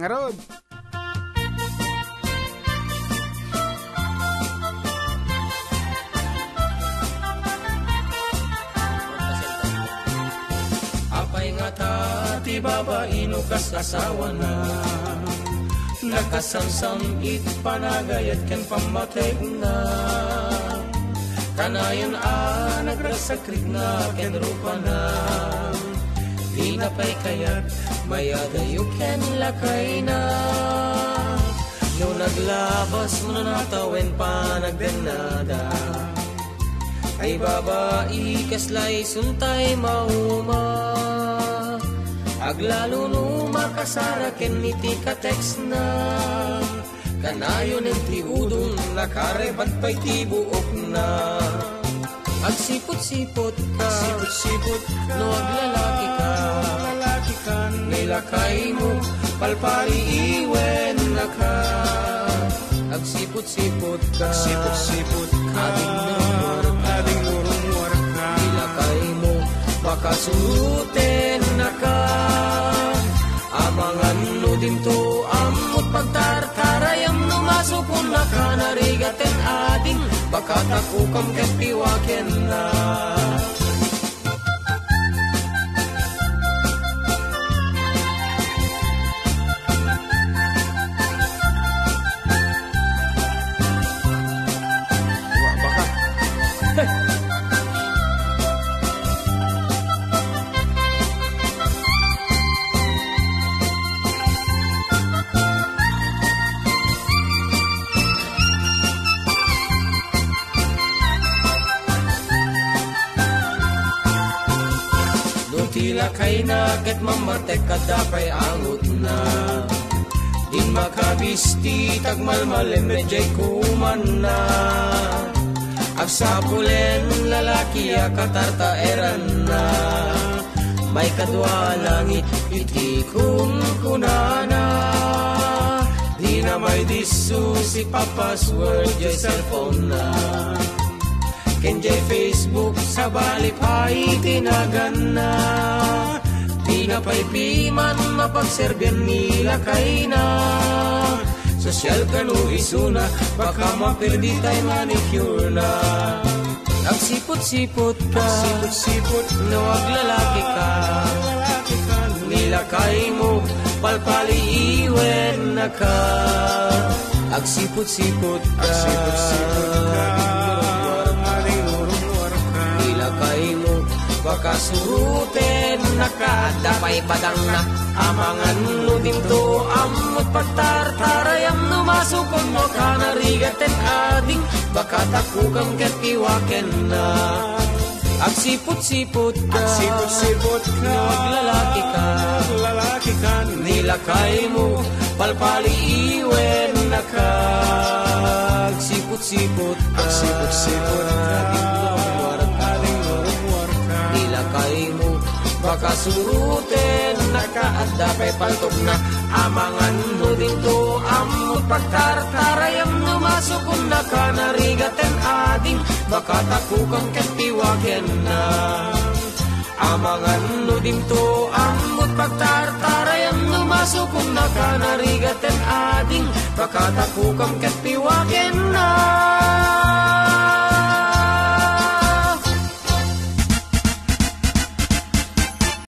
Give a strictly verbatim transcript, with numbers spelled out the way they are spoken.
Ngarud. Apay ngata ti babaino kas asawana? Nakasamsam iti panagayat ken pammategna. Kanayon a nagragsakrigna ken rupana. Dina pay kayat mayadayo ken lakayna. No naglabas, no natawen panagdennada. Ay babai, kasla isuntay mauma. Aglalo no makasara ken iti ka-textna. Kanayon ti udong, nakareband pay ti buokna. Agsiput-siput ka. Agsiput-siput ka. No aglalaki ka. Aglalaki ka. Ni lakaymo, palpaliiwennaka. Agsiput-siput ka. Agsiput-siput ka. Ading nurumur ka. Ading nurumur ka. Ni lakaymo, pakasurutennaka. Amangan no dinto, ammot pagtartarayam no masukonaka narigat ten ading, baka takukam ket piwakenna. Wa, baka. No ti lakayna ket mammartek, adda pay angotna. Din makabisti, tagmalmalem, met jay kumanna. Agsapulen lalaki a katartaeranna. Maikadua langit iti kunkunana. Dina maidisso ti pa-password jay cellphone-na. Ken jay Facebook, sabali pay ti naganna. Dina pay piman mapagserbian ni lakayna. Sosyal kano isuna, baka maperdi tay manicure-na. Agsiput-siput ka. Agsiput-siput. No aglalaki ka. Aglalaki ka. Ni lakaymo, palpaliiwennaka. Agsiput-siput ka. Agsiput-siput ka. Ading nurumur ka. Ni lakaymo, pakasurutennaka. Adda pay padangna. Amangan no dinto, ammot pagtartarayam no masukonaka narigat ten ading, baka takukam ket piwakenna. Agsiput-siput ka. Agsiput-siput ka. No aglalaki ka. Aglalaki ka. Ni lakaymo, palpaliiwennaka. Agsiput-siput ka. Agsiput-siput ka. Ading nurumur ka. Ading nurumur ka. Ni lakaymo, pakasurutennaka. Adda pay paltogna. Amangan no dinto, ammot pagtartarayam no masukonaka narigat ten ading, baka takukam ket piwakenna. Amangan no dinto, ammot pagtartarayam no masukonaka narigat ten ading, baka takukam ket piwaken.